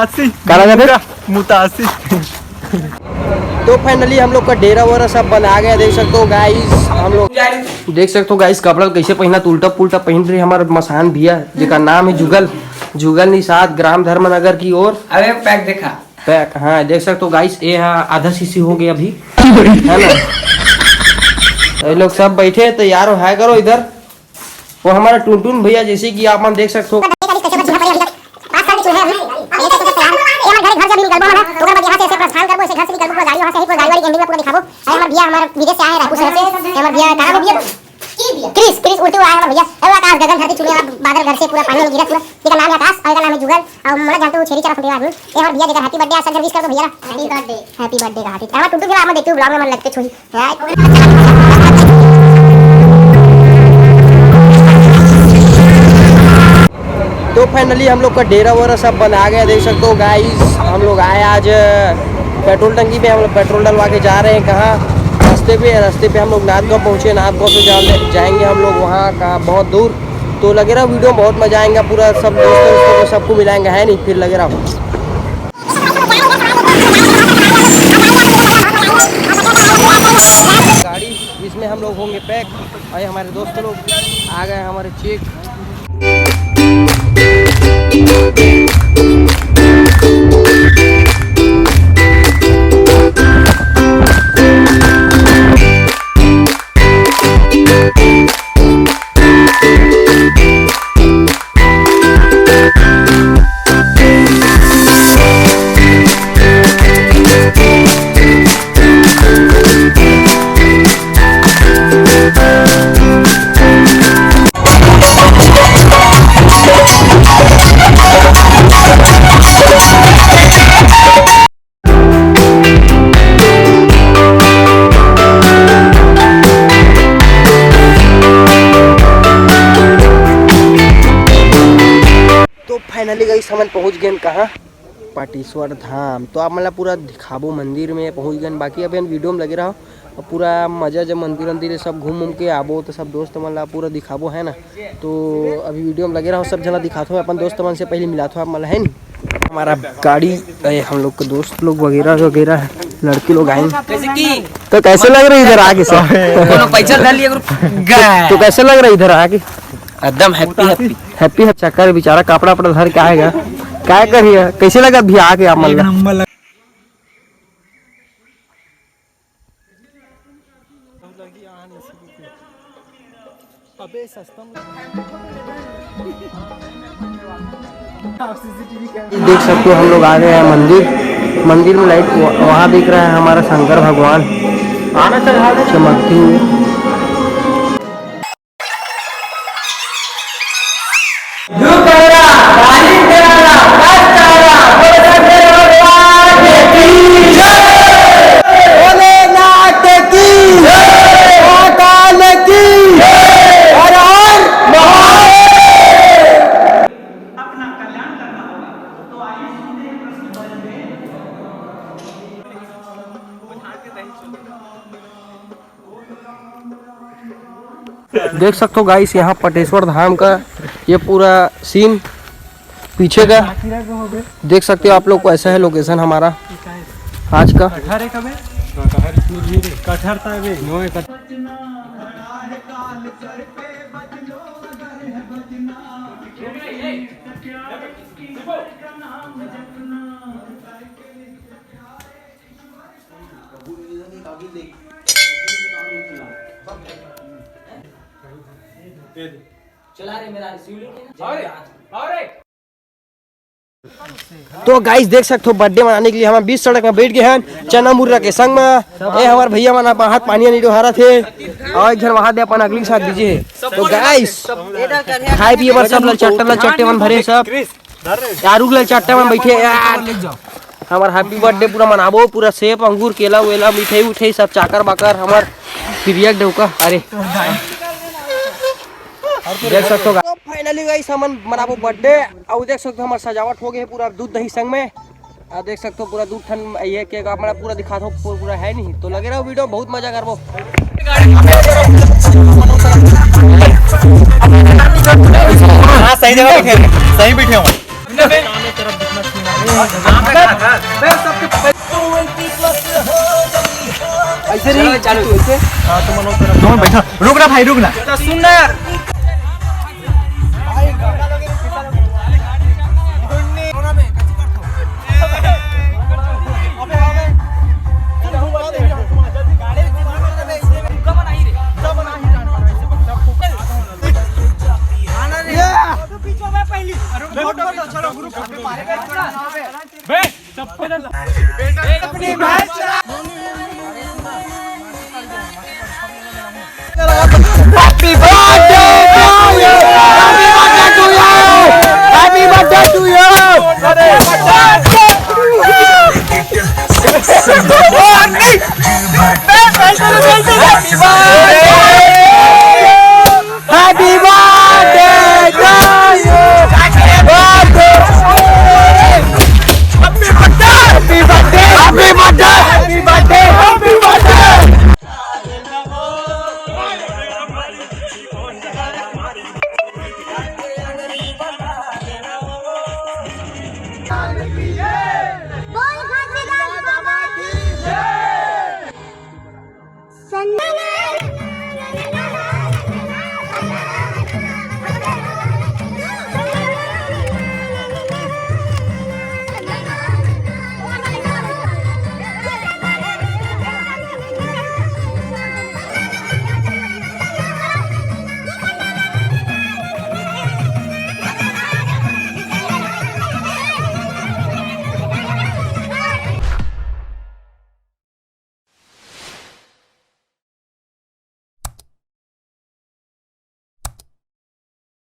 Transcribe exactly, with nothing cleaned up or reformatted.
अस्सी। का लगा थे? मुतासी। तो finally हम लोग का डेरा वगैरह सब बना गया। देख सकते हो गाइस, हम लोग, देख सकते हो गाइस, कपड़ा कैसे पहना, उल्टा पुल्टा पहन रहे हमारे मसान भैया, जेका नाम है जुगल, जुगल निषाद, ग्राम धर्मनगर की ओर। अरे पैक देखा। पैक, हाँ, देख सकते हो गाइस, ये है आधा शीशी हो गया अभी, है ना? ये लोग सब बैठे हैं, तैयार हो, हाय करो इधर। वो हमारा टुनटुन भैया, जैसे कि आप मन देख सकते हो। पाँच साल के चूल्हे अभी, अभी तक तैयार। ये हमारे घर, घर से अभी निकलबो हम, ओकर बाद यहाँ से ऐसे प्रस्थान करबो, ऐसे घर से निकलबो, पूरा गाड़ी वहाँ से, ऐसे पूरा गाड़ी वाड़ी ending में पूरा दिखाबो। अरे हमारे भैया, हमारे विदेश से आए हैं, रायपुर शहर से। ये हमारे भैया, कहाँ है भैया? किस भैया? क्रिस, क्रिस उल्टे हुआ है हमारे भैया। अरे आकाश, गगन धरती छूने वाला बादल, घर से पूरा पानी वाला गिरा पूरा। जेकर नाम है आकाश और एकर नाम है जुगल। और मोला जानते हो, छेरी चरा फंटे आदमी। ये हमारे भैया जेकर happy birthday, आज सब wish कर दो भैया। Happy birthday। Happy birthday का हाथी। हमारा टुनटुन के नाम देखते हो, vlog में मन लगते छुई। तो finally हम लोग का डेरा वगैरह सब बना गया। देख सकते हो गाइस, हम लोग आए आज पेट्रोल टंकी पे, हम लोग पेट्रोल डलवा के जा रहे हैं कहाँ, रास्ते पे। रास्ते पे हम लोग नाथ गाँव पहुँचे, नाथ गाँव से जा, जाएंगे हम लोग वहाँ का बहुत दूर। तो लगे रहो वीडियो में, बहुत मजा आएगा। पूरा सब दोस्तों, दोस्तों को सबको मिलाएंगे, है नहीं? फिर लगे रहो। गाड़ी, इसमें हम लोग होंगे पैक। और ये हमारे दोस्त लोग आ गए, हमारे चेक। तो finally गाइस, हमन पहुंच गए कहाँ, पाटेश्वर धाम। तो आप मन ला पूरा दिखाबो मंदिर में पहुंच गए, बाकी अभी वीडियो में लगे रहो। अब पूरा मजा, जब मंदिर वंदिर ये सब घूम घूम के आबो तो सब दोस्त मन ला पूरा दिखाबो, है ना। तो अभी वीडियो में लगे रहो, सब जना दिखात हो, अपन दोस्त मन से पहले मिलात हो आप मन ला, है नी। हमारा गाड़ी, ए, हम लोग के दोस्त लोग वगैरह वगैरह है, लड़की लोग आए। तो कैसे लग रहा है इधर आके सब? कोनो पैसा डाल लिया करो। तो कैसे लग रहा है इधर आके? एकदम happy, happy। Happy है, चक्कर बेचारा कपड़ा वपड़ा धर के आएगा, क्या करिए, कैसे लगा अभी आके आप मन ला? अबे सस्ता में। देख सकते हो, हम लोग आ गए हैं मंदिर। मंदिर में लाइट वहाँ दिख रहा है हमारा शंकर भगवान चमकते हुए। भोलेनाथ की जय, महाकाल की जय, हर हर महादेव। देख सकते हो गाइस, यहाँ पटेश्वर धाम का ये पूरा सीन पीछे का देख सकते हो आप लोग को। ऐसा है लोकेशन हमारा आज का। तो गाइस, देख सकते हो, बर्थडे मनाने के लिए हम बीच सड़क में बैठ गए हैं चना मुर्रा के संग में। ए हमार भैया मन अपन हाथ पानी नहीं डोहारा थे, और एक जन वहां दे अपन अगली साथ दीजिए। तो गाइस, खाए पिए बर सब ललचट्टा ललचट्टे मन भरे सब। यार रुक ले, चट्टा में बैठे यार। हमार हैप्पी बर्थडे पूरा मनाबो, पूरा सेब, अंगूर, केला वेला, मिठाई उठाई सब, चाकर बाकर, हमार प्रिया डौका। अरे देख सकते हो। तो फाइनली गाइस, हमन मनाबो बर्थडे। और देख सकते हो, हमार सजावट हो गई है पूरा दूध दही संग में। और देख सकते हो, पूरा दू ठन ये केक आप मन पूरा दिखात हो, पूरा, पूरा है नहीं। तो लगे रहो वीडियो, बहुत मजा करबो। हाँ, सही जगह बैठे, सही बैठे हो। ऐसे नहीं, चालू, चालू। ऐसे। हाँ, तुम लोग बैठो। रुक ना भाई, रुक ना। तो सुन ना यार। Happy birthday to you! Happy birthday to you! Happy birthday to you! Happy birthday to you! Happy birthday! Happy birthday! Happy birthday! Happy birthday! Happy birthday!